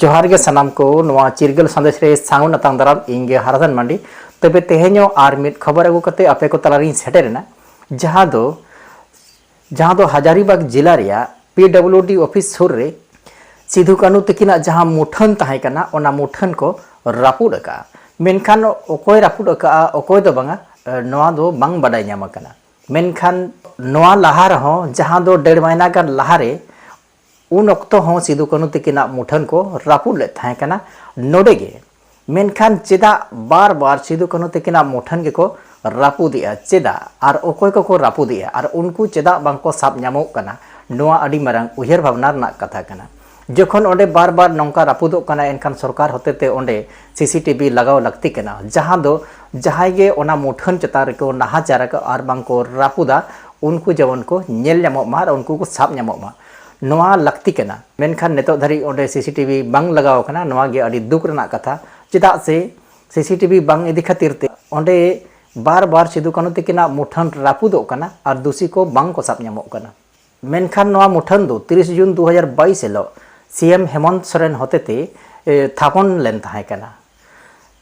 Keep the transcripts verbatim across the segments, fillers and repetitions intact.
ᱡᱚᱦᱟᱨ ᱜᱮ ᱥᱟᱱᱟᱢ ᱠᱚ, ᱱᱚᱣᱟ ᱪᱤᱨᱜᱟᱹᱞ ᱥᱟᱸᱫᱮᱥ ᱨᱮ ᱥᱟᱹᱜᱩᱱ ᱟᱛᱟᱝ ᱫᱟᱨᱟᱢ᱾ ᱤᱧ ᱜᱮ ᱦᱟᱨᱟᱫᱷᱚᱱ ᱢᱟᱱᱰᱤ᱾ ᱛᱚᱵᱮ ᱛᱮᱦᱮᱧ ᱦᱚᱸ ᱟᱨ ᱢᱤᱫ ᱠᱷᱚᱵᱚᱨ ᱟᱹᱜᱩ ᱠᱟᱛᱮ ᱟᱯᱮ ᱠᱚ ᱛᱟᱞᱟᱨᱤᱧ ᱥᱮᱴᱮᱨ ᱮᱱᱟ, ᱡᱟᱦᱟᱸ ᱫᱚ ᱡᱟᱦᱟᱸ ᱫᱚ ᱦᱟᱡᱟᱨᱤᱵᱟᱜᱽ ᱡᱮᱞᱟ ᱨᱮᱭᱟᱜ ᱯᱤ ᱰᱟᱵᱞᱤᱭᱩ ᱰᱤ ᱚᱯᱷᱤᱥ ᱥᱩᱨ ᱨᱮ ᱥᱤᱫᱷᱩ ᱠᱟᱹᱱᱦᱩ ᱛᱟᱹᱠᱤᱱᱟᱜ ᱡᱟᱦᱟᱸ ᱢᱩᱴᱷᱟᱹᱱ ᱛᱟᱦᱮᱸ ᱠᱟᱱᱟ, ᱚᱱᱟ ᱢᱩᱴᱷᱟᱹᱱ ᱠᱚ ᱨᱟᱹᱯᱩᱫ ᱟᱠᱟᱫᱼᱟ᱾ ᱢᱮᱱᱠᱷᱟᱱ ᱚᱠᱚᱭ ᱨᱟᱹᱯᱩᱫ ᱟᱠᱟᱫᱼᱟ, ᱚᱠᱚᱭ ᱫᱚ ᱵᱟᱝᱟ, ᱱᱚᱣᱟ ᱫᱚ ᱵᱟᱝ ᱵᱟᱰᱟᱭ ᱧᱟᱢ ᱟᱠᱟᱱᱟ᱾ ᱢᱮᱱᱠᱷᱟᱱ ᱱᱚᱣᱟ ᱞᱟᱦᱟ ᱨᱮᱦᱚᱸ, ᱡᱟᱦᱟᱸ ᱫᱚ ᱰᱮᱲ ᱢᱟᱭᱱᱟ ᱜᱟᱱ ᱞᱟᱦᱟᱨᱮ, ᱩᱱ ᱚᱠᱛᱚ ᱦᱚᱸ ᱥᱤᱫᱷᱩ ᱠᱟᱹᱱᱦᱩ ᱛᱟᱹᱠᱤᱱᱟᱜ ᱢᱩᱴᱷᱟᱹᱱ ᱠᱚ ᱨᱟᱹᱯᱩᱫ ᱞᱮᱫ ᱛᱟᱦᱮᱸ ᱠᱟᱱᱟ ᱱᱚᱰᱮ ᱜᱮ᱾ ᱢᱮᱱᱠᱷᱟᱱ ᱪᱮᱫᱟᱜ ᱵᱟᱨ ᱵᱟᱨ ᱥᱤᱫᱷᱩ ᱠᱟᱹᱱᱦᱩ ᱛᱟᱹᱠᱤᱱᱟᱜ ᱢᱩᱴᱷᱟᱹᱱ ᱜᱮᱠᱚ ᱨᱟᱹᱯᱩᱫᱮᱜᱼᱟ? ᱪᱮᱫᱟᱜ? ᱟᱨ ᱚᱠᱚᱭ ᱠᱚᱠᱚ ᱨᱟᱹᱯᱩᱫᱮᱜᱼᱟ? ᱟᱨ ᱩᱱᱠᱩ ᱪᱮᱫᱟᱜ ᱵᱟᱝᱠᱚ ᱥᱟᱵ ᱧᱟᱢᱚᱜ ᱠᱟᱱᱟ? ᱱᱚᱣᱟ ᱟᱹᱰᱤ ᱢᱟᱨᱟᱝ ᱩᱭᱦᱟᱹᱨ ᱵᱷᱟᱵᱽᱱᱟ ᱨᱮᱱᱟᱜ ᱠᱟᱛᱷᱟ ᱠᱟᱱᱟ᱾ ᱡᱚᱠᱷᱚᱱ ᱚᱸᱰᱮ ᱵᱟᱨ ᱵᱟᱨ ᱱᱚᱝᱠᱟ ᱨᱟᱹᱯᱩᱫᱚᱜ ᱠᱟᱱᱟ, ᱮᱱᱠᱷᱟᱱ ᱥᱚᱨᱠᱟᱨ ᱦᱚᱛᱮᱛᱮ ᱚᱸᱰᱮ ᱥᱤ ᱥᱤ ᱴᱤ ᱵᱷᱤ ᱞᱟᱜᱟᱣ ᱞᱟᱹᱠᱛᱤ ᱠᱟᱱᱟ, ᱡᱟᱦᱟᱸ ᱫᱚ ᱡᱟᱦᱟᱸᱭ ᱜᱮ ᱚᱱᱟ ᱢᱩᱴᱷᱟᱹᱱ ᱪᱮᱛᱟᱱ ᱨᱮᱠᱚ ᱱᱟᱦᱟᱪᱟᱨ ᱟᱠᱟᱫ ᱟᱨ ᱵᱟᱝ ᱠᱚ ᱨᱟᱹᱯᱩᱫᱟ, ᱩᱱᱠᱩ ᱡᱮᱢᱚᱱ ᱠᱚ ᱧᱮᱞ ᱧᱟᱢᱚᱜ ᱢᱟ ᱟᱨ ᱩᱱᱠᱩ ᱠᱚ ᱥᱟᱵ ᱧᱟᱢᱚᱜ ᱢᱟ, ᱱᱚᱣᱟ ᱞᱟᱹᱠᱛᱤ ᱠᱟᱱᱟ᱾ ᱢᱮᱱᱠᱷᱟᱱ ᱱᱤᱛᱚᱜ ᱫᱷᱟᱹᱨᱤᱡ ᱚᱸᱰᱮ ᱥᱤ ᱥᱤ ᱴᱤ ᱵᱷᱤ ᱵᱟᱝ ᱞᱟᱜᱟᱣ ᱟᱠᱟᱱᱟ, ᱱᱚᱣᱟ ᱜᱮ ᱟᱹᱰᱤ ᱫᱩᱠ ᱨᱮᱱᱟᱜ ᱠᱟᱛᱷᱟ᱾ ᱪᱮᱫᱟᱜ ᱥᱮ ᱥᱤ ᱥᱤ ᱴᱤ ᱵᱷᱤ ᱵᱟᱝ ᱤᱫᱤ ᱠᱷᱟᱹᱛᱤᱨ ᱛᱮ ᱚᱸᱰᱮ ᱵᱟᱨ ᱵᱟᱨ ᱥᱤᱫᱷᱩ ᱠᱟᱹᱱᱦᱩ ᱛᱟᱹᱠᱤᱱᱟᱜ ᱢᱩᱴᱷᱟᱹᱱ ᱨᱟᱹᱯᱩᱫᱚᱜ ᱠᱟᱱᱟ ᱟᱨ ᱫᱩᱥᱤ ᱠᱚ ᱵᱟᱝ ᱠᱚ ᱥᱟᱵ ᱧᱟᱢᱚᱜ ᱠᱟᱱᱟ᱾ ᱢᱮᱱᱠᱷᱟᱱ ᱱᱚᱣᱟ ᱢᱩᱴᱷᱟᱹᱱ ᱫᱚ ᱛᱤᱨᱤᱥ ᱡᱩᱱ ᱫᱩ ᱦᱟᱡᱟᱨ ᱵᱟᱭᱤᱥ ᱦᱤᱞᱳᱜ ᱥᱤ ᱮᱢ ᱦᱮᱢᱚᱱᱛ ᱥᱚᱨᱮᱱ ᱦᱚᱛᱮᱛᱮ, ᱮ, ᱛᱷᱟᱯᱚᱱ ᱞᱮᱱ ᱛᱟᱦᱮᱸ ᱠᱟᱱᱟ᱾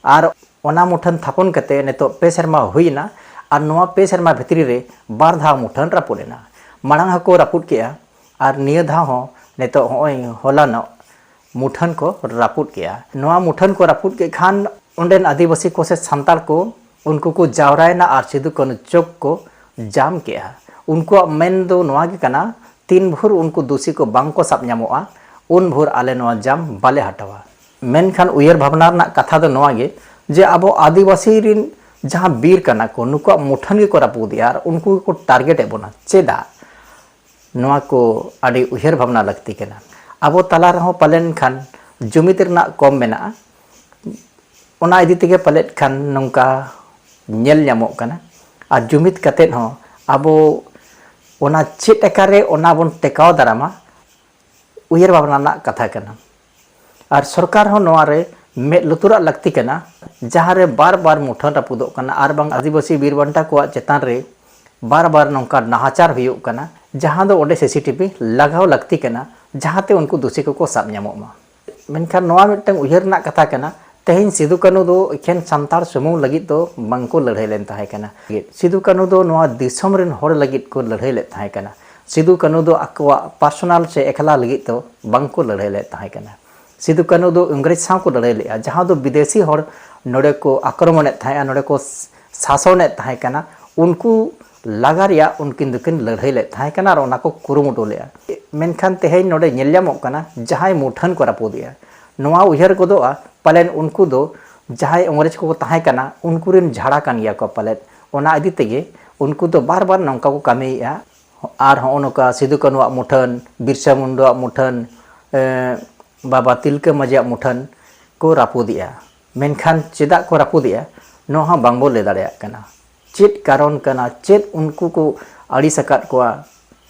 ᱟᱨ ᱚᱱᱟ ᱢᱩᱴᱷᱟᱹᱱ ᱛᱷᱟᱯᱚᱱ ᱠᱟᱛᱮ ᱱᱤᱛᱚᱜ ᱯᱮ ᱥᱮᱨᱢᱟ ᱦᱩᱭ ᱮᱱᱟ᱾ ᱟᱨ ᱱᱚᱣᱟ ᱯᱮ ᱥᱮᱨᱢᱟ ᱵᱷᱤᱛᱨᱤ ᱨᱮ ᱵᱟᱨ ᱫᱷᱟᱣ ᱢᱩᱴᱷᱟᱹᱱ ᱨᱟᱹᱯᱩᱫ ᱮᱱᱟ᱾ ᱢᱟᱲᱟᱝ ᱦᱚᱸᱠᱚ ᱨᱟᱹᱯᱩᱫ ᱠᱮᱜᱼᱟ, ᱟᱨ ᱱᱤᱭᱟᱹ ᱫᱷᱟᱣ ᱦᱚᱸ ᱱᱤᱛᱚᱜ ᱦᱚᱸᱜᱼᱚᱭ ᱦᱚᱞᱟᱱᱚᱜ ᱢᱩᱴᱷᱟᱹᱱ ᱠᱚ ᱨᱟᱹᱯᱩᱫ ᱠᱮᱜᱼᱟ᱾ ᱱᱚᱣᱟ ᱢᱩᱴᱷᱟᱹᱱ ᱠᱚ ᱨᱟᱹᱯᱩᱫ ᱠᱮᱫ ᱠᱷᱟᱱ ᱚᱸᱰᱮᱱ ᱟᱹᱫᱤᱵᱟᱹᱥᱤ ᱠᱚ ᱥᱮ ᱥᱟᱱᱛᱟᱲ ᱠᱚ, ᱩᱱᱠᱩ ᱠᱚ ᱡᱟᱣᱨᱟᱭᱮᱱᱟ ᱟᱨ ᱥᱤᱫᱩ ᱠᱟᱹᱱᱦᱩ ᱪᱚᱠ ᱠᱚ ᱡᱟᱢ ᱠᱮᱜᱼᱟ᱾ ᱩᱱᱠᱩᱣᱟᱜ ᱢᱮᱱ ᱫᱚ ᱱᱚᱣᱟ ᱜᱮ ᱠᱟᱱᱟ, ᱛᱤᱱ ᱵᱷᱳᱨ ᱩᱱᱠᱩ ᱫᱩᱥᱤ ᱠᱚ ᱵᱟᱝ ᱠᱚ ᱥᱟᱵ ᱧᱟᱢᱚᱜᱼᱟ, ᱩᱱ ᱵᱷᱳᱨ ᱟᱞᱮ ᱱᱚᱣᱟ ᱡᱟᱢ ᱵᱟᱞᱮ ᱦᱟᱴᱟᱣᱟ᱾ ᱢᱮᱱᱠᱷᱟᱱ ᱩᱭᱦᱟᱹᱨ ᱵᱷᱟᱵᱽᱱᱟ ᱨᱮᱱᱟᱜ ᱠᱟᱛᱷᱟ ᱫᱚ ᱱᱚᱣᱟ ᱜᱮ, ᱡᱮ ᱟᱵᱚ ᱟᱹᱫᱤᱵᱟᱹᱥᱤ ᱨᱤᱱ ᱡᱟᱦᱟᱸ ᱵᱤᱨ ᱠᱟᱱᱟ ᱠᱚ, ᱱᱩᱠᱩᱣᱟᱜ ᱢᱩᱴᱷᱟᱹᱱ ᱜᱮᱠᱚ ᱨᱟᱹᱯᱩᱫᱮᱜᱼᱟ ᱟᱨ ᱩᱱᱠᱩ ᱜᱮᱠᱚ ᱴᱟᱨᱜᱮᱴ ᱮᱫ ᱵᱚᱱᱟ᱾ ᱪᱮᱫᱟᱜ? ᱱᱚᱣᱟ ᱠᱚ ᱟᱹᱰᱤ ᱩᱭᱦᱟᱹᱨ ᱵᱷᱟᱵᱽᱱᱟ ᱞᱟᱹᱠᱛᱤ ᱠᱟᱱᱟ᱾ ᱟᱵᱚ ᱛᱟᱞᱟ ᱨᱮᱦᱚᱸ ᱯᱟᱞᱮᱱ ᱠᱷᱟᱱ ᱡᱩᱢᱤᱫ ᱨᱮᱱᱟᱜ ᱠᱚᱢ ᱢᱮᱱᱟᱜᱼᱟ, ᱚᱱᱟ ᱤᱫᱤ ᱛᱮᱜᱮ ᱯᱟᱞᱮᱫ ᱠᱷᱟᱱ ᱱᱚᱝᱠᱟ ᱧᱮᱞ ᱧᱟᱢᱚᱜ ᱠᱟᱱᱟ᱾ ᱟᱨ ᱡᱩᱢᱤᱫ ᱠᱟᱛᱮᱫ ᱦᱚᱸ ᱟᱵᱚ ᱚᱱᱟ ᱪᱮᱫ ᱞᱮᱠᱟᱨᱮ ᱚᱱᱟ ᱵᱚᱱ ᱴᱮᱠᱟᱣ ᱫᱟᱨᱟᱢᱟ, ᱩᱭᱦᱟᱹᱨ ᱵᱷᱟᱵᱽᱱᱟ ᱨᱮᱱᱟᱜ ᱠᱟᱛᱷᱟ ᱠᱟᱱᱟ᱾ ᱟᱨ ᱥᱚᱨᱠᱟᱨ ᱦᱚᱸ ᱱᱚᱣᱟ ᱨᱮ ᱢᱮᱫ ᱞᱩᱛᱩᱨᱟᱜ ᱞᱟᱹᱠᱛᱤ ᱠᱟᱱᱟ, ᱡᱟᱦᱟᱸ ᱨᱮ ᱵᱟᱨ ᱵᱟᱨ ᱢᱩᱴᱷᱟᱹᱱ ᱨᱟᱹᱯᱩᱫᱚᱜ ᱠᱟᱱᱟ ᱟᱨ ᱵᱟᱝ ᱟᱹᱫᱤᱵᱟᱹᱥᱤ ᱵᱤᱨ ᱵᱟᱱᱴᱟ ᱠᱚᱣᱟᱜ ᱪᱮᱛᱟᱱ ᱨᱮ ᱵᱟᱨ ᱵᱟᱨ ᱱᱚᱝᱠᱟ ᱱᱟᱦᱟᱪᱟᱨ ᱦᱩᱭᱩᱜ ᱠᱟᱱᱟ, ᱡᱟᱦᱟᱸ ᱫᱚ ᱚᱸᱰᱮ ᱥᱤ ᱥᱤ ᱴᱤ ᱵᱷᱤ ᱞᱟᱜᱟᱣ ᱞᱟᱹᱠᱛᱤ ᱠᱟᱱᱟ, ᱡᱟᱦᱟᱸᱛᱮ ᱩᱱᱠᱩ ᱫᱩᱥᱤ ᱠᱚᱠᱚ ᱥᱟᱵ ᱧᱟᱢᱚᱜ ᱢᱟ᱾ ᱢᱮᱱᱠᱷᱟᱱ ᱱᱚᱣᱟ ᱢᱤᱫᱴᱟᱝ ᱩᱭᱦᱟᱹᱨ ᱨᱮᱱᱟᱜ ᱠᱟᱛᱷᱟ ᱠᱟᱱᱟ, ᱛᱮᱦᱮᱧ ᱥᱤᱫᱩ ᱠᱟᱹᱱᱦᱩ ᱫᱚ ᱮᱠᱷᱮᱱ ᱥᱟᱱᱛᱟᱲ ᱥᱩᱢᱩᱝ ᱞᱟᱹᱜᱤᱫ ᱫᱚ ᱵᱟᱝᱠᱚ ᱞᱟᱹᱲᱦᱟᱹᱭ ᱞᱮᱱ ᱛᱟᱦᱮᱸ ᱠᱟᱱᱟ᱾ ᱥᱤᱫᱩ ᱠᱟᱹᱱᱦᱩ ᱫᱚ ᱱᱚᱣᱟ ᱫᱤᱥᱚᱢ ᱨᱮᱱ ᱦᱚᱲ ᱞᱟᱹᱜᱤᱫ ᱠᱚ ᱞᱟᱹᱲᱦᱟᱹᱭ ᱞᱮᱫ ᱛᱟᱦᱮᱸ ᱠᱟᱱᱟ᱾ ᱥᱤᱫᱩ ᱠᱟᱹᱱᱦᱩ ᱫᱚ ᱟᱠᱚᱣᱟᱜ ᱯᱟᱨᱥᱚᱱᱟᱞ ᱥᱮ ᱮᱠᱞᱟ ᱞᱟᱹᱜᱤᱫ ᱫᱚ ᱵᱟᱝᱠᱚ ᱞᱟᱹᱲᱦᱟᱹᱭ ᱞᱮᱫ ᱛᱟᱦᱮᱸ ᱠᱟᱱᱟ᱾ ᱥᱤᱫᱩ ᱠᱟᱹᱱᱦᱩ ᱫᱚ ᱤᱝᱨᱮᱡᱽ ᱥᱟᱶ ᱠᱚ ᱞᱟᱹᱲᱦᱟᱹᱭ ᱞᱮᱫᱼᱟ, ᱡᱟᱦᱟᱸ ᱫᱚ ᱵᱤᱫᱮᱥᱤ ᱦᱚᱲ ᱱᱚᱰᱮ ᱠᱚ ᱟᱠᱨᱚᱢᱚᱱᱮᱫ ᱛᱟᱦᱮᱸᱫᱼᱟ, ᱱᱚᱰᱮ ᱠᱚ ᱥᱟᱥᱚᱱᱮᱫ ᱛᱟᱦᱮᱸ ᱠᱟᱱᱟ, ᱩᱱᱠᱩ ᱞᱟᱜᱟ ᱨᱮᱭᱟᱜ ᱩᱱᱠᱤᱱ ᱫᱚᱠᱤᱱ ᱞᱟᱹᱲᱦᱟᱹᱭ ᱞᱮᱫ ᱛᱟᱦᱮᱸ ᱠᱟᱱᱟ ᱟᱨ ᱚᱱᱟ ᱠᱚ ᱠᱩᱨᱩᱢᱩᱴᱩ ᱞᱮᱫᱼᱟ᱾ ᱢᱮᱱᱠᱷᱟᱱ ᱛᱮᱦᱮᱧ ᱱᱚᱰᱮ ᱧᱮᱞ ᱧᱟᱢᱚᱜ ᱠᱟᱱᱟ, ᱡᱟᱦᱟᱸᱭ ᱢᱩᱴᱷᱟᱹᱱ ᱠᱚ ᱨᱟᱹᱯᱩᱫᱮᱜᱼᱟ, ᱱᱚᱣᱟ ᱩᱭᱦᱟᱹᱨ ᱜᱚᱫᱚᱜᱼᱟ ᱯᱟᱞᱮᱱ ᱩᱱᱠᱩ ᱫᱚ ᱡᱟᱦᱟᱸᱭ ᱤᱝᱨᱮᱡᱽ ᱠᱚᱠᱚ ᱛᱟᱦᱮᱸ ᱠᱟᱱᱟ, ᱩᱱᱠᱩ ᱨᱮᱱ ᱡᱷᱟᱲᱟ ᱠᱟᱱ ᱜᱮᱭᱟ ᱠᱚ ᱯᱟᱞᱮᱫ᱾ ᱚᱱᱟ ᱤᱫᱤ ᱛᱮᱜᱮ ᱩᱱᱠᱩ ᱫᱚ ᱵᱟᱨ ᱵᱟᱨ ᱱᱚᱝᱠᱟ ᱠᱚ ᱠᱟᱹᱢᱤᱭᱮᱫᱼᱟ᱾ ᱟᱨ ᱦᱚᱸᱜᱼᱚ ᱱᱚᱝᱠᱟ ᱥᱤᱫᱩ ᱠᱟᱹᱱᱩᱣᱟᱜ ᱢᱩᱴᱷᱟᱹᱱ, ᱵᱤᱨᱥᱟ ᱢᱩᱱᱰᱟᱣᱟᱜ ᱢᱩᱴᱷᱟᱹᱱ, ᱮ, ᱵᱟᱵᱟ ᱛᱤᱞᱠᱟᱹ ᱢᱟᱹᱡᱷᱤᱭᱟᱜ ᱢᱩᱴᱷᱟᱹᱱ ᱠᱚ ᱨᱟᱹᱯᱩᱫᱮᱜᱼᱟ᱾ ᱢᱮᱱᱠᱷᱟᱱ ᱪᱮᱫᱟᱜ ᱠᱚ ᱨᱟᱹᱯᱩᱫᱮᱜᱼᱟ, ᱱᱚᱣᱟ ᱦᱚᱸ ᱵᱟᱝᱵᱚ ᱞᱟᱹᱭ ᱫᱟᱲᱮᱭᱟᱜ ᱠᱟᱱᱟ᱾ ᱪᱮᱫ ᱠᱟᱨᱚᱱ ᱠᱟᱱᱟ, ᱪᱮᱫ ᱩᱱᱠᱩ ᱠᱚ ᱟᱹᱲᱤᱥ ᱟᱠᱟᱫ ᱠᱚᱣᱟ?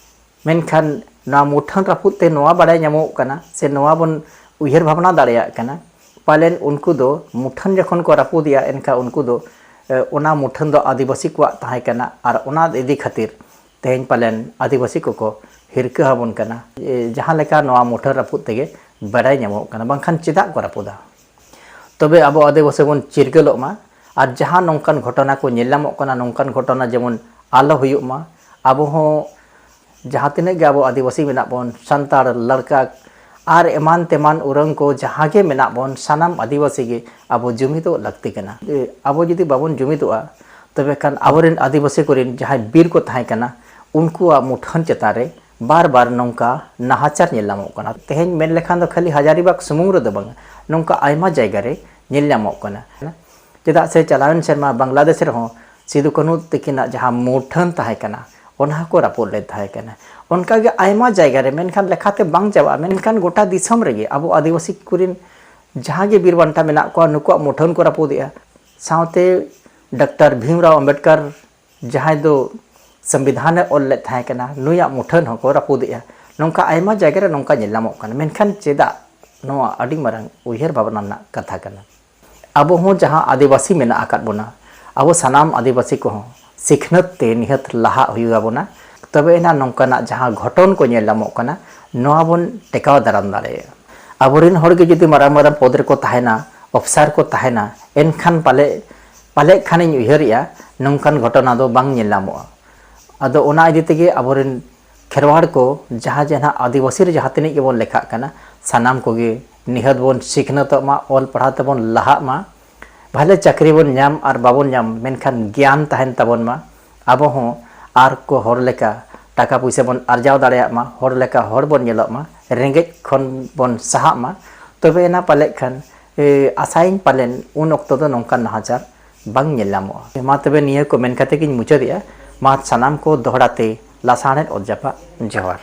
ᱢᱮᱱᱠᱷᱟᱱ ᱱᱚᱣᱟ ᱢᱩᱴᱷᱟᱹᱱ ᱨᱟᱹᱯᱩᱫ ᱛᱮ ᱱᱚᱣᱟ ᱵᱟᱲᱟᱭ ᱧᱟᱢᱚᱜ ᱠᱟᱱᱟ, ᱥᱮ ᱱᱚᱣᱟ ᱵᱚᱱ ᱩᱭᱦᱟᱹᱨ ᱵᱷᱟᱵᱽᱱᱟ ᱫᱟᱲᱮᱭᱟᱜ ᱠᱟᱱᱟ, ᱯᱟᱞᱮᱱ ᱩᱱᱠᱩ ᱫᱚ ᱢᱩᱴᱷᱟᱹᱱ ᱡᱚᱠᱷᱚᱱ ᱠᱚ ᱨᱟᱹᱯᱩᱫᱮᱜᱼᱟ, ᱮᱱᱠᱷᱟᱱ ᱩᱱᱠᱩ ᱫᱚ, ᱮ, ᱚᱱᱟ ᱢᱩᱴᱷᱟᱹᱱ ᱫᱚ ᱟᱹᱫᱤᱵᱟᱹᱥᱤ ᱠᱚᱣᱟᱜ ᱛᱟᱦᱮᱸ ᱠᱟᱱᱟ ᱟᱨ ᱚᱱᱟ ᱤᱫᱤ ᱠᱷᱟᱹᱛᱤᱨ ᱛᱮᱦᱮᱧ ᱯᱟᱞᱮᱱ ᱟᱹᱫᱤᱵᱟᱹᱥᱤ ᱠᱚᱠᱚ ᱦᱤᱨᱠᱟᱹ ᱟᱵᱚᱱ ᱠᱟᱱᱟ᱾ ᱮ, ᱡᱟᱦᱟᱸ ᱞᱮᱠᱟ ᱱᱚᱣᱟ ᱢᱩᱴᱷᱟᱹᱱ ᱨᱟᱹᱯᱩᱫ ᱛᱮᱜᱮ ᱵᱟᱲᱟᱭ ᱧᱟᱢᱚᱜ ᱠᱟᱱᱟ, ᱵᱟᱝᱠᱷᱟᱱ ᱪᱮᱫᱟᱜ ᱠᱚ ᱨᱟᱹᱯᱩᱫᱟ? ᱛᱚᱵᱮ ᱟᱵᱚ ᱟᱹᱫᱤᱵᱟᱹᱥᱤ ᱵᱚᱱ ᱪᱤᱨᱜᱟᱹᱞᱚᱜ ᱢᱟ, ᱟᱨ ᱡᱟᱦᱟᱸ ᱱᱚᱝᱠᱟᱱ ᱜᱷᱚᱴᱚᱱᱟ ᱠᱚ ᱧᱮᱞ ᱧᱟᱢᱚᱜ ᱠᱟᱱᱟ, ᱱᱚᱝᱠᱟᱱ ᱜᱷᱚᱴᱚᱱᱟ ᱡᱮᱢᱚᱱ ᱟᱞᱚ ᱦᱩᱭᱩᱜ ᱢᱟ᱾ ᱟᱵᱚ ᱦᱚᱸ ᱡᱟᱦᱟᱸ ᱛᱤᱱᱟᱹᱜ ᱜᱮ ᱟᱵᱚ ᱟᱹᱫᱤᱵᱟᱹᱥᱤ ᱢᱮᱱᱟᱜ ᱵᱚᱱ, ᱥᱟᱱᱛᱟᱲ, ᱞᱟᱲᱠᱟ ᱟᱨ ᱮᱢᱟᱱ ᱛᱮᱢᱟᱱ ᱩᱨᱟᱹᱝ ᱠᱚ ᱡᱟᱦᱟᱸ ᱜᱮ ᱢᱮᱱᱟᱜ ᱵᱚᱱ, ᱥᱟᱱᱟᱢ ᱟᱹᱫᱤᱵᱟᱹᱥᱤ ᱜᱮ ᱟᱵᱚ ᱡᱩᱢᱤᱫᱚᱜ ᱞᱟᱹᱠᱛᱤ ᱠᱟᱱᱟ᱾ ᱮ, ᱟᱵᱚ ᱡᱩᱫᱤ ᱵᱟᱵᱚᱱ ᱡᱩᱢᱤᱫᱚᱜᱼᱟ, ᱛᱚᱵᱮ ᱠᱷᱟᱱ ᱟᱵᱚᱨᱮᱱ ᱟᱹᱫᱤᱵᱟᱹᱥᱤ ᱠᱚᱨᱮᱱ ᱡᱟᱦᱟᱸᱭ ᱵᱤᱨ ᱠᱚ ᱛᱟᱦᱮᱸ ᱠᱟᱱᱟ, ᱩᱱᱠᱩᱣᱟᱜ ᱢᱩᱴᱷᱟᱹᱱ ᱪᱮᱛᱟᱱ ᱨᱮ ᱵᱟᱨ ᱵᱟᱨ ᱱᱚᱝᱠᱟ ᱱᱟᱦᱟᱪᱟᱨ ᱧᱮᱞ ᱧᱟᱢᱚᱜ ᱠᱟᱱᱟ᱾ ᱛᱮᱦᱮᱧ ᱢᱮᱱ ᱞᱮᱠᱷᱟᱱ ᱫᱚ ᱠᱷᱟᱹᱞᱤ ᱦᱟᱡᱟᱨᱤᱵᱟᱜᱽ ᱥᱩᱢᱩᱝ ᱨᱮᱫᱚ ᱵᱟᱝ, ᱱᱚᱝᱠᱟ ᱟᱭᱢᱟ ᱡᱟᱭᱜᱟ ᱨᱮ ᱧᱮᱞ ᱧᱟᱢᱚᱜ ᱠᱟᱱᱟ᱾ ᱪᱮᱫᱟᱜ ᱥᱮ ᱪᱟᱞᱟᱣᱮᱱ ᱥᱮᱨᱢᱟ ᱵᱟᱝᱞᱟᱫᱮᱥ ᱨᱮᱦᱚᱸ ᱥᱤᱫᱩ ᱠᱟᱹᱱᱦᱩ ᱛᱟᱹᱠᱤᱱᱟᱜ ᱡᱟᱦᱟᱸ ᱢᱩᱴᱷᱟᱹᱱ ᱛᱟᱦᱮᱸ ᱠᱟᱱᱟ, ᱚᱱᱟ ᱦᱚᱸᱠᱚ ᱨᱟᱹᱯᱩᱫ ᱞᱮᱫ ᱛᱟᱦᱮᱸ ᱠᱟᱱᱟ᱾ ᱚᱱᱠᱟᱜᱮ ᱟᱭᱢᱟ ᱡᱟᱭᱜᱟ ᱨᱮ, ᱢᱮᱱᱠᱷᱟᱱ ᱞᱮᱠᱷᱟᱛᱮ ᱵᱟᱝ ᱪᱟᱵᱟᱜᱼᱟ, ᱢᱮᱱᱠᱷᱟᱱ ᱜᱚᱴᱟ ᱫᱤᱥᱚᱢ ᱨᱮᱜᱮ ᱟᱵᱚ ᱟᱹᱫᱤᱵᱟᱹᱥᱤ ᱠᱚᱨᱮᱱ ᱡᱟᱦᱟᱸ ᱜᱮ ᱵᱤᱨ ᱵᱟᱱᱴᱟ ᱢᱮᱱᱟᱜ ᱠᱚᱣᱟ, ᱱᱩᱠᱩᱣᱟᱜ ᱢᱩᱴᱷᱟᱹᱱ ᱠᱚ ᱨᱟᱹᱯᱩᱫᱮᱜᱼᱟ᱾ ᱥᱟᱶᱛᱮ ᱰᱟᱠᱛᱟᱨ ᱵᱷᱤᱢᱨᱟᱣ ᱟᱢᱵᱮᱰᱠᱟᱨ, ᱡᱟᱦᱟᱸᱭ ᱫᱚ ᱥᱚᱝᱵᱤᱫᱷᱟᱱᱮ ᱚᱞ ᱞᱮᱫ ᱛᱟᱦᱮᱸ ᱠᱟᱱᱟ, ᱱᱩᱭᱟᱜ ᱢᱩᱴᱷᱟᱹᱱ ᱦᱚᱸᱠᱚ ᱨᱟᱹᱯᱩᱫᱮᱜᱼᱟ᱾ ᱱᱚᱝᱠᱟ ᱟᱭᱢᱟ ᱡᱟᱭᱜᱟ ᱨᱮ ᱱᱚᱝᱠᱟ ᱧᱮᱞ ᱧᱟᱢᱚᱜ ᱠᱟᱱᱟ᱾ ᱢᱮᱱᱠᱷᱟᱱ ᱪᱮᱫᱟᱜ? ᱱᱚᱣᱟ ᱟᱹᱰᱤ ᱢᱟᱨᱟᱝ ᱩᱭᱦᱟᱹᱨ ᱵᱷᱟᱵᱽᱱᱟ ᱨᱮᱱᱟᱜ ᱠᱟᱛᱷᱟ ᱠᱟᱱᱟ᱾ ᱟᱵᱚ ᱦᱚᱸ ᱡᱟᱦᱟᱸ ᱟᱹᱫᱤᱵᱟᱹᱥᱤ ᱢᱮᱱᱟᱜ ᱟᱠᱟᱫ ᱵᱚᱱᱟ, ᱟᱵᱚ ᱥᱟᱱᱟᱢ ᱟᱹᱫᱤᱵᱟᱹᱥᱤ ᱠᱚᱦᱚᱸ ᱥᱤᱠᱷᱱᱟᱹᱛ ᱛᱮ ᱱᱤᱦᱟᱹᱛ ᱞᱟᱦᱟᱜ ᱦᱩᱭᱩᱜ ᱟᱵᱚᱱᱟ᱾ ᱛᱚᱵᱮ ᱮᱱᱟ ᱱᱚᱝᱠᱟᱱᱟᱜ ᱡᱟᱦᱟᱸ ᱜᱷᱚᱴᱚᱱ ᱠᱚ ᱧᱮᱞ ᱧᱟᱢᱚᱜ ᱠᱟᱱᱟ, ᱱᱚᱣᱟ ᱵᱚᱱ ᱴᱮᱠᱟᱣ ᱫᱟᱨᱟᱢ ᱫᱟᱲᱮᱭᱟᱜᱼᱟ᱾ ᱟᱵᱚᱨᱮᱱ ᱦᱚᱲ ᱜᱮ ᱡᱩᱫᱤ ᱢᱟᱨᱟᱝ ᱢᱟᱨᱟᱝ ᱯᱚᱫᱽ ᱨᱮᱠᱚ ᱛᱟᱦᱮᱱᱟ, ᱚᱯᱷᱤᱥᱟᱨ ᱠᱚ ᱛᱟᱦᱮᱱᱟ, ᱮᱱᱠᱷᱟᱱ ᱯᱟᱞᱮ, ᱯᱟᱞᱮᱜ ᱠᱷᱟᱱᱤᱧ ᱩᱭᱦᱟᱹᱨᱮᱜᱼᱟ, ᱱᱚᱝᱠᱟᱱ ᱜᱷᱚᱴᱚᱱᱟ ᱫᱚ ᱵᱟᱝ ᱧᱮᱞ ᱧᱟᱢᱚᱜᱼᱟ᱾ ᱟᱫᱚ ᱚᱱᱟ ᱤᱫᱤ ᱛᱮᱜᱮ ᱟᱵᱚᱨᱮᱱ ᱠᱷᱮᱨᱣᱟᱲ ᱠᱚ, ᱡᱟᱦᱟᱸ ᱡᱮ ᱱᱟᱦᱟᱜ ᱟᱹᱫᱤᱵᱟᱹᱥᱤ ᱨᱮ ᱡᱟᱦᱟᱸ ᱛᱤᱱᱟᱹᱜ ᱜᱮᱵᱚᱱ ᱞᱮᱠᱷᱟᱜ ᱠᱟᱱᱟ, ᱥᱟᱱᱟᱢ ᱠᱚᱜᱮ ᱱᱤᱦᱟᱹᱛ ᱵᱚᱱ ᱥᱤᱠᱷᱱᱟᱹᱛᱚᱜ ᱢᱟ, ᱚᱞ ᱯᱟᱲᱦᱟᱣ ᱛᱮᱵᱚᱱ ᱞᱟᱦᱟᱜ ᱢᱟ, ᱵᱷᱟᱞᱮ ᱪᱟᱹᱠᱨᱤ ᱵᱚᱱ ᱧᱟᱢ ᱟᱨ ᱵᱟᱵᱚᱱ ᱧᱟᱢ, ᱢᱮᱱᱠᱷᱟᱱ ᱜᱮᱭᱟᱱ ᱛᱟᱦᱮᱱ ᱛᱟᱵᱚᱱ ᱢᱟ᱾ ᱟᱵᱚ ᱦᱚᱸ ᱟᱨ ᱠᱚ ᱦᱚᱲ ᱞᱮᱠᱟ ᱴᱟᱠᱟ ᱯᱩᱭᱥᱟᱹ ᱵᱚᱱ ᱟᱨᱡᱟᱣ ᱫᱟᱲᱮᱭᱟᱜ ᱢᱟ, ᱦᱚᱲ ᱞᱮᱠᱟ ᱦᱚᱲ ᱵᱚᱱ ᱧᱮᱞᱚᱜ ᱢᱟ, ᱨᱮᱸᱜᱮᱡ ᱠᱷᱚᱱ ᱵᱚᱱ ᱥᱟᱦᱟᱜ ᱢᱟ᱾ ᱛᱚᱵᱮ ᱮᱱᱟ ᱯᱟᱞᱮᱫ ᱠᱷᱟᱱ, ᱮ, ᱟᱥᱟᱭᱟᱹᱧ ᱯᱟᱞᱮᱱ ᱩᱱ ᱚᱠᱛᱚ ᱫᱚ ᱱᱚᱝᱠᱟᱱ ᱱᱟᱦᱟᱪᱟᱨ ᱵᱟᱝ ᱧᱮᱞ ᱧᱟᱢᱚᱜᱼᱟ᱾ ᱢᱟ ᱛᱚᱵᱮ ᱱᱤᱭᱟᱹ ᱠᱚ ᱢᱮᱱ ᱠᱟᱛᱮ ᱜᱤᱧ ᱢᱩᱪᱟᱹᱫᱮᱜᱼᱟ᱾ ᱢᱟ ᱥᱟᱱᱟᱢ ᱠᱚ ᱫᱚᱦᱲᱟ ᱛᱮ ᱞᱟᱥᱟᱬᱦᱮᱫ ᱚᱛ ᱡᱟᱯᱟᱜ ᱡᱚᱦᱟᱨ᱾